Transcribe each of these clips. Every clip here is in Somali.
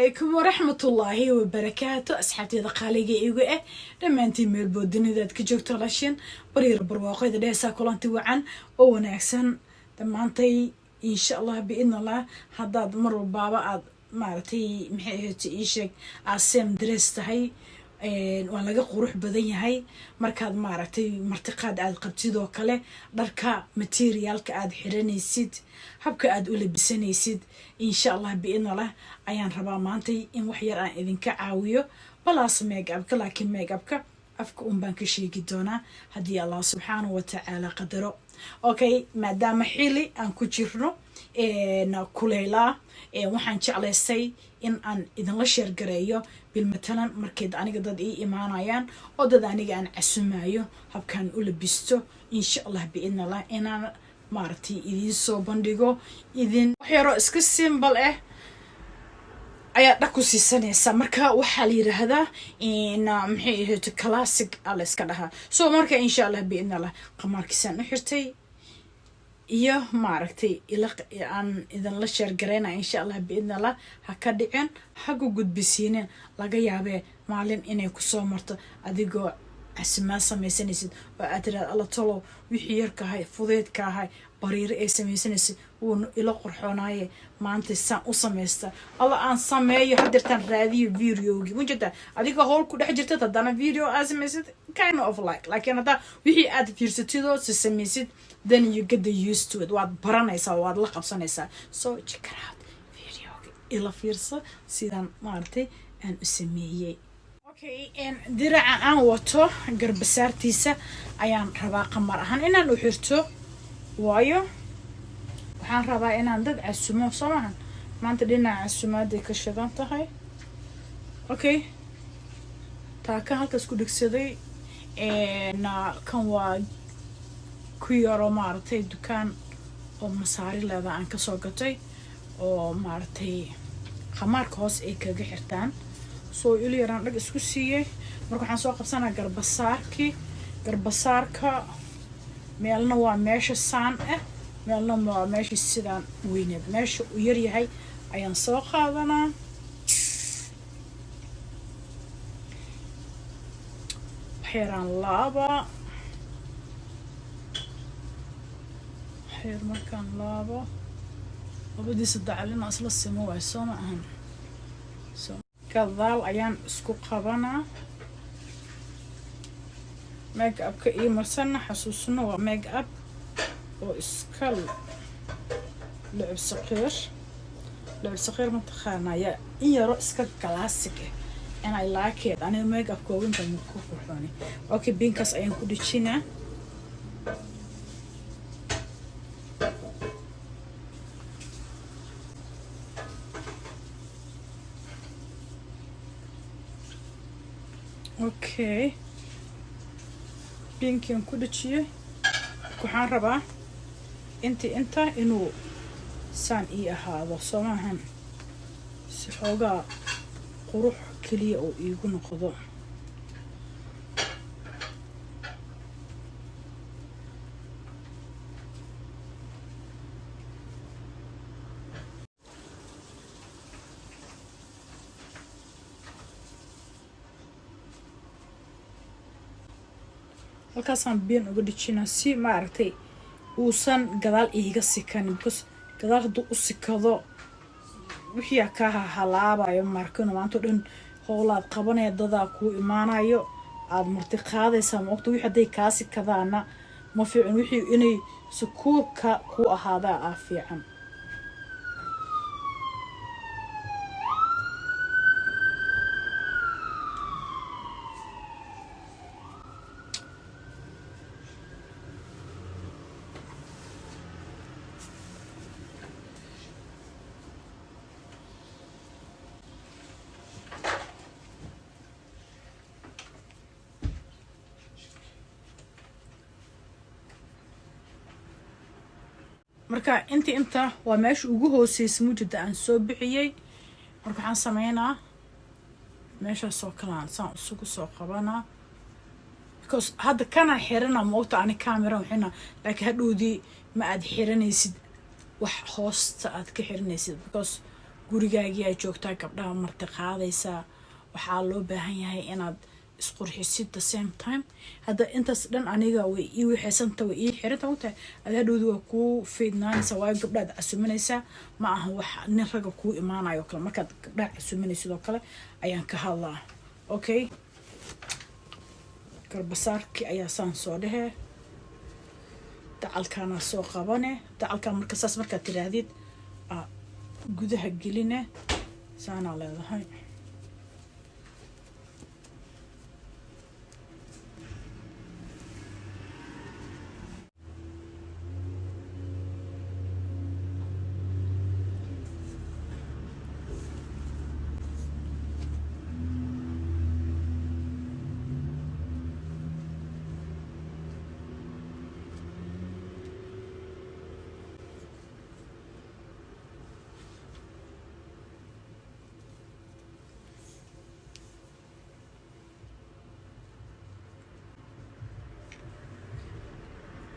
Calaykum waraxmatullaahi wabarakaatu. Asxaabteeda qaaliga igu ah dhammaantiin, meelbood dunidaad ka joogto, lashin bariir barwaaqoyda dheesaa, kulanti wacan oo wanaagsan dhammaantay, insha Allah, biidn Allah. Haddaad mar walbaaba aad maaragtay, maxay ahayd, ii sheeg, aad same dress tahay, waa laga qurux badan yahay. Markaad maaragtay martiqaad aad qabtid oo kale, dharka materialka aad xiranaysid, habka aad u labisanaysid, insha Allah, biidn Allah, ayaan rabaa maantay in wax yar aan idinka caawiyo balaas make upka. Laakiin make upka afka un baan ka sheegi doonaa haddii Allah subxaanahu watacaala qadaro. Okay, maadaama xili aan ku jirno kuleylaa, waxaan jeclaystay in aan idinla share gareeyo bilmatalan markeed aniga dad ii imaanayaan oo dad aniga aan casumayo, habkaan u labisto, insha Allah, biidn Allah, inaan maaragtay idiin soo bandhigo idin. Wax yaroo iska simple ah ayaa dhag ku siisanaysa. Marka waxaa la yiraahdaa, maxay ahayd, classic a la iska dhahaa. So marka, insha Allah, biidn Allah, qamaarkiisaan u xirtay iyo maaragtay aan idinla share garayna, insha Allah, biidn Allah. Ha ka dhicin, ha ku gudbisiinin. Laga yaabee maalin inay kusoo marto adigoo casimaad samaysanaysid oo aad tiraad, "Alla tolow, wixii yarkahay, fudeydka ahay, bariiro ay samaysanaysid wuuna ila qorxoonaaye, maanta saan u samaysta, alla aan sameeyo hadeertaan raadiyo videogii." Mujirta adigoo howl ku dhex jirtad, haddana video aad samaysid, kind of like. Laakiin haddaa wixii aad fiirsatid oo si samaysid, then you get the used to it, waad baranaysaa, waad la qabsanaysaa. So check it out, videoga ila fiirso sidaan maaragtay aan u sameeyey. Okay, diraca aan wato garbasaartiisa ayaan rabaa qamar ahaan inaan u xirto, waayo waxaan rabaa inaan dad casumo, soo maahan? Maanta dhinaca casumaaday ka shidan tahay. Okay, taaka halkaas ku dhegsaday. Kan waa ku yaroo maaragtay dukaan oo masaari leeda aan kasoo gatay oo maaragtay khamaarka hoos ay kaga xirtaan. Soo il yaraan dhag isku siiyey. Marka waxaan soo qabsanaa garbasaarkii. Garbasaarka meelna waa meesha saan ah, meelna waa meesha sidaan weyneed. Meesha uu yaryahay ayaan soo qaadanaa. Waxyaraan laaba, waxyar markaan laabo, labadiisa dacal inaa isla simo waay, soo ma ahan? So gadaal ayaan isku qabanaa. Make upka ii marsanna, xasuusno, waa make up oo iska lucib saqiir. Lucib saqiir mataqaanaa? Yaa in yaro iska classic ah, and I like it. Aniga make upka inta ku qurxooni. Okay, binkaas ayaan ku dhejinaa. Okay, binkian ku dhejiyey. Waxaan rabaa inti inta inuu saan ii ahaado, soo maahan? Si xoogaa qurux keliya uu iigu noqdo. Halkaasaan biyan uga dhejinaa si maaragtay uusan gadaal iiga sikanin, because gadaal hadduu u sikado, wixii kaa halaabayo. Markino maanta o dhan howlaad qabanaya, dadaa kuu imaanayo, aada marti qaadaysaa, ma ogta? Wixii hadday kaa sikadaana ma fiicin. Wixii inay sukuurka ku ahaadaa ah fiican. Marka inta inta waa meesha ugu hooseysa mujida aan soo bixiyey. Marka waxaan sameynaa meeshaas oo kale aan saan isugu soo qabanaa, because hadda kana xirana, maogta, ani camera waxina, laakiin hadhowdii ma aad xiranaysid wax hoosta aad ka xiranaysid, because Gurigaagiyaa joogtaa, gabdhaha marti qaadaysaa, waxaa loo baahan yahay inaad isqurxisid the same time. Hadda intaas dhan aniga way ii wixeysanta, way ii xiranta ogtahay. Ada hadhowdi waa kuu faydnaanaysa, waayo gabdhaad casuminaysaa. Ma aha wax nin ragga kuu imaanayo kale. Markaad gabdhaha casuminaysid oo kale ayaan ka hadlaa. Okay, garbasaarkii ayaa saan soo dhehee, dacalkaana soo qabane. Dacalkaan marka saas markaad tiraahdid, gudaha geline, saanaa leedahay.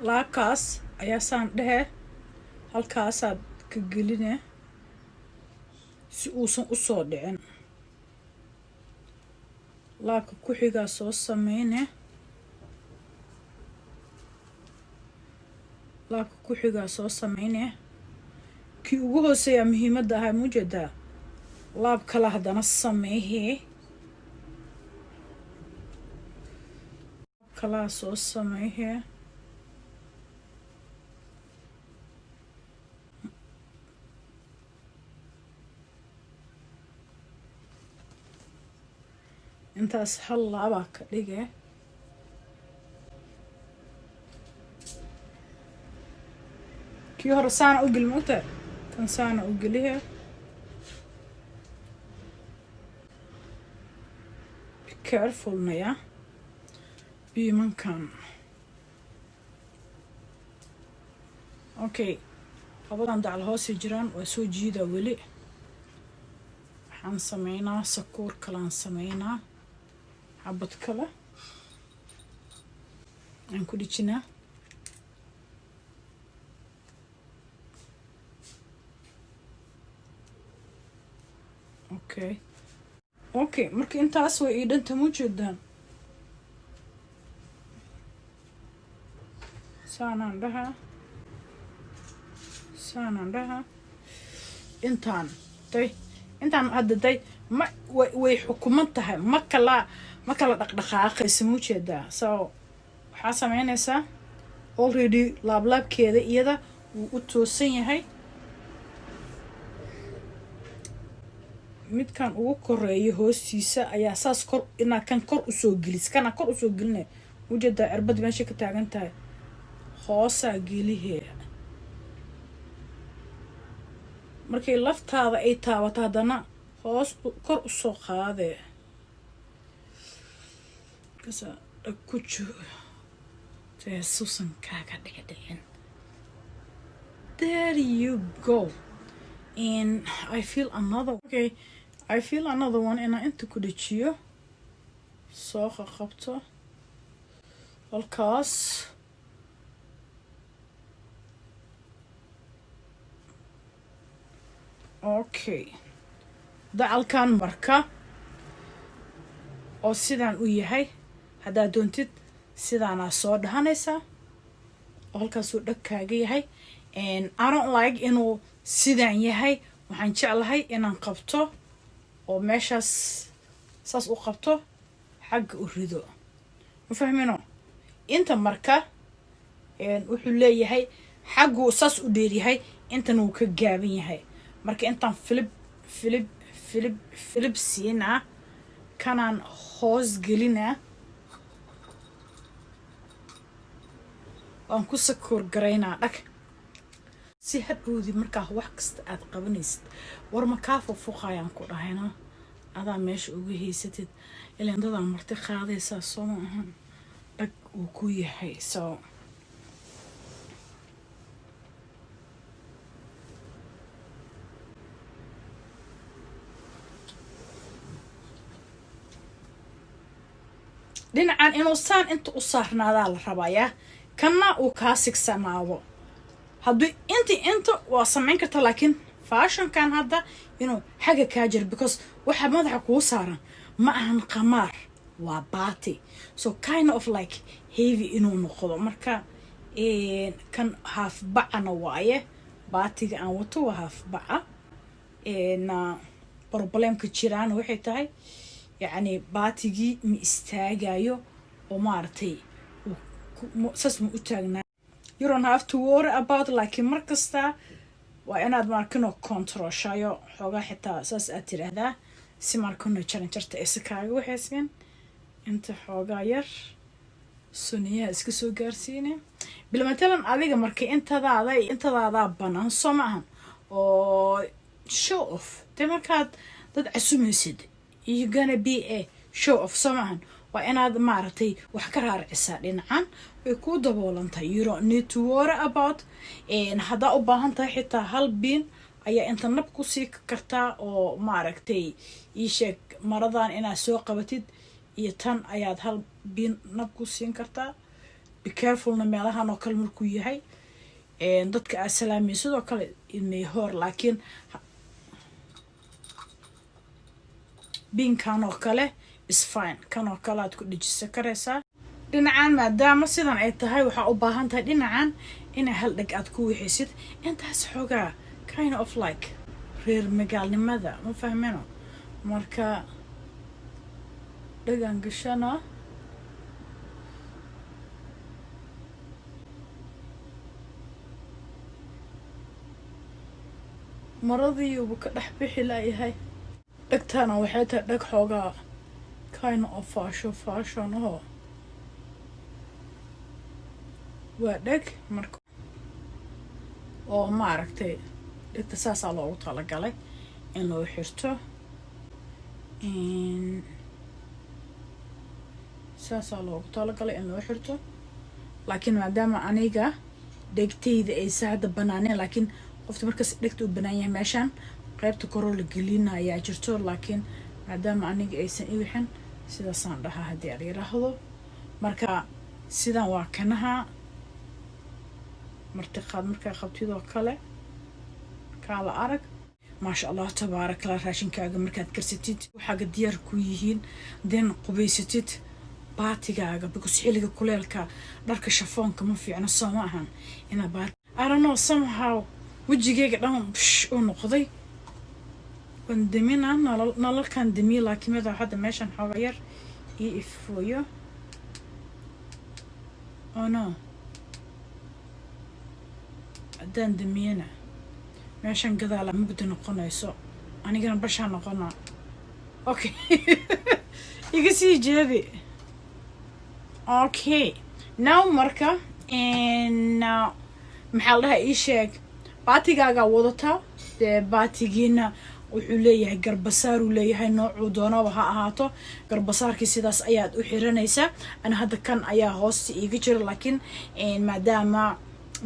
Laabkaas ayaa saan dhehe, halkaasaad ka geline si uusan usoo dhicin. Laabka ku-xigaa soo sameyne, laabka ku-xigaa soo sameyne. Kii ugu hooseeyaa muhiimadda ahaa, mujeedaa? Laab kale haddana sameeyhee, laab kalaa soo sameeyhee. Intaas hal laabaa ka dhige. Kii hore saana u geli, maogtahay? Kan saana u gelihe. Be careful naya biimankan. Okay, labadan dacal hoosay jiraan, waa soo jiidaa. Weli waxaan sameynaa sakuur kalaan sameynaa, xabad kale aan ku dhijinaa. Okay, marka intaas way ii dhanta, mu jeedaan? Saanaan dhahaa, saanaan dhahaa. Intaan day, intaan hadda day, ma way xukuman tahay, ma kala dhaqdhaqaaqaysa, ma ujeedaa? So waxaa sameynaysaa, already laablaabkeeda iyada wuu u toosan yahay. Midkan ugu koreeyo hoostiisa ayaa saas kor inaa kan kor usoo gelis, kana kor usoo gelinay. Ujeedaa cirbada meeshay ka taagan tahay? Hoosaa gelihee. Markay laftaada ay taabato, haddana hoos kor usoo qaadee. Markaasaa dhag ku suusan kaaga dhicdhicin. There you go. And I feel another, okay, I feel another one inaan inta ku dhajiyo, soo qaqabto halkaas. Okay, dacalkan marka oo sidaan u yahay, haddaad doontid sidaanaa soo dhahanaysaa oo halkaasuu dhag kaaga yahay. I don't like inuu sidaan yahay. Waxaan jeclahay inaan qabto oo meeshaas saas u qabto, xagga u rido. Ma fahmino? Inta marka wuxuu leeyahay xagguu saas u dheeryahay, intana wuu ka gaaban yahay. Marka intaan flip, flip, flip, flip siinaa, kanaan hoos gelinaa, waan ku sakoor garaynaa dhag, si hadhowdii markaa wax kasta aad qabanaysid war ma kaa fuqfuqayaan ku dhahayna, adaa meesha uga haysatid. Ilaan dadaa marti qaadaysaa, soo ma ahan? Dhag uu ku yahay. So dhinacan inuu saan inta u saarnaadaa la rabayaa, kanna uu kaa sigsanaado. Haddii inta waa samayn karta, laakiin Fashionkan hadda inuu xagga kaa jiro, because waxa madaxa kuu saaran ma ahan qamaar, waa baati, so kind of like heavy inuu noqdo. Marka kan half bacana waaye, baatiga aan wato waa half baca. Problemka jiraana waxay tahay, yacni, baatigii ma istaagayo oo maaragtay saas ma u taagnaa. You don't have to worry about, laakiin mar kasta waa inaad markino controlshayo xoogaa, xitaa saas aad tiraahdaa si markino jaranjarta aysa kaaga waxayseen. Inta xoogaa yar suniyaha iska soo gaarsiine. Bilmatalan adiga marka intadaada intadaadaa banaan, soo ma ahan oo show off dee. Markaad dad casumaysid, you gonna be a show off, soo maahan? Waa inaad maaragtay wax ka raaricisaa dhinacan, way kuu daboolan tahay. You don't need to worry about. Haddaa u baahan tahay, xitaa hal biin ayaa inta nab kusii kartaa oo maaragtay ii sheeg maradan inaad soo qabatid iyo tan ayaad hal biin nab ku siin kartaa. Be carefulna meelahan oo kale markuu yahay dadka aad salaamiyo sidoo kale may hoor, laakiin biinkan oo kale is fine. Kan oo kale aad ku dhejisa karaysaa dhinacan. Maadaama sidan ay tahay, waxaa u baahan tahay dhinacan inaa hal dheg aad ku wixisid intaas xoogaa, kind of like reer magaalnimada, ma fahmino? Marka dhagan gashana. Maradiiuba ka dhex bixi laayahay. Dhegtana waxay tahay dheg xoogaa kind of fashion, fashion ahoo waa dheg marka oo maaragtay dhegta saasaa loogu talagalay in loo xirto, saasaa loogu talagalay in loo xirto. Laakiin maadaama aniga dhegtayda aysa hadda banaaneen, laakiin qofta markaas dhegta u banaan yahay, meeshaan qaybta koroo la gelina ayaa jirto. Laakiin maadaama aniga aysan i wixin, sidaasaan dhahaa haddii ala yiraahdo. Marka sidan waa kanaha martiqaad markaa qabtidoo kale, kaa la arag, maasha Allah, tabaarakala. Raashinkaaga markaad karsatid, waxaaga diyaar ku yihiin, den qubaysatid baatigaaga, because xilliga kuleelka dharka shafoonka ma fiicno, soo ma ahan? Inaa baati, I don't know, somehow wejigeyga dhan bsh uu noqday. Waan damina nalal, nalalkan damiye, laakiin mada hadda meeshan xooga yar io ifooyo. Oh no, haddaan damiyana meeshan gadaala mugdi noqonayso, anigana bashaa noqonaa. Okay, iga sii jeedi. Okay, now marka maxaa la dhahaa, ii sheeg, baatigaagaa wadataa dee. Baatigiina wuxuu leeyahay garbasaaruu leeyahay, noocuu doonaba ha ahaato. Garbasaarkii sidaas ayaad u xiranaysaa. Ana hadda kan ayaa hoosta iiga jira, laakiin maadaama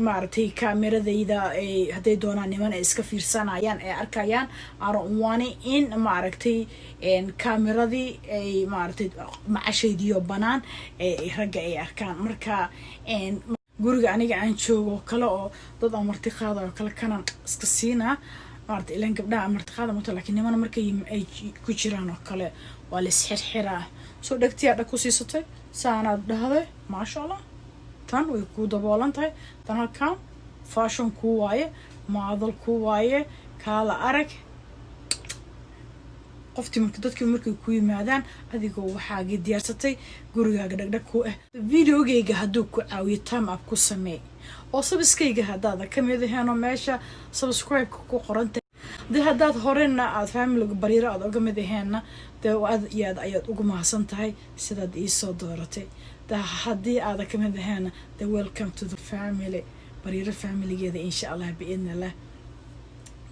maaragtay kaameradayda ay hadday doonaan niman ay iska fiirsanayaan ay arkayaan, aron in maaragtay kaameradii ay maaragtay macashaydiyo banaan ragga ay arkaan. Marka guriga aniga aan joogo kale oo dad aan marti qaada oo kale, kanan iska siinaa maarata, ilaan gabdhaha martiqaada mato, laakiin nimana markay ay ku jiraan oo kale waa la isxirxiraa. Soo dhegtiyaa dhag ku siisatay, saanaad dhahday, maasha Allah. Tan way kuu daboolan tahay. Tan halkan fashion kuu waaye, maadal kuu waaye, kaala arag. Qoftii marka dadkii markay ku yimaadaan, adigoo waxaagii diyaarsatay, gurigaaga dhagdhag ku ah. Videogayga hadduu ku caawiyo, thumb up ku sameey, oo subscribe-kayga haddaada kamid aheenoo meesha subscribe-ka ku qorantay dee, haddaad horena aada familyga Bariiro aada oga mid aheenna dee, aad iyo aad ayaad ugu mahadsan tahay sidaad iisoo dooratay. De haddii aada kamid aheena, the welcome to the family, Bariiro familygeeda, insha Allah biidni Allah.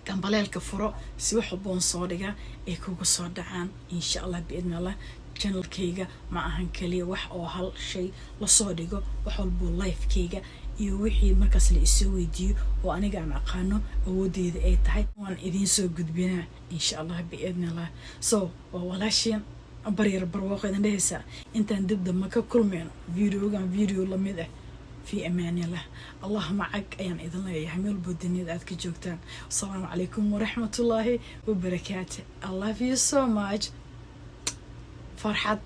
Gambaleelka furo si wax walboon soo dhiga ay kuga soo dhacaan, insha Allah biidni Allah. Channelkayga ma ahan kaliya wax oo hal shay lasoo dhigo, wax walboo lifekayga iyo wixii markaas la isoo weydiiyo oo aniga aan aqaano, awoodeyda ay tahay, waan idiin soo gudbinaa, insha Allah biidni Allah. So waa walaashiin Baryar Barwaaqo idin dhehaysaa. Intaan dib damba ka kulmayno videogan video lamid ah. Fi amaanillah, Allah macag ayaan idin leeyahay meel walbo duniyada aad ka joogtaan. Asalaamu calaykum waraxmatullaahi wabarakaatu. I love you so much. Farxad.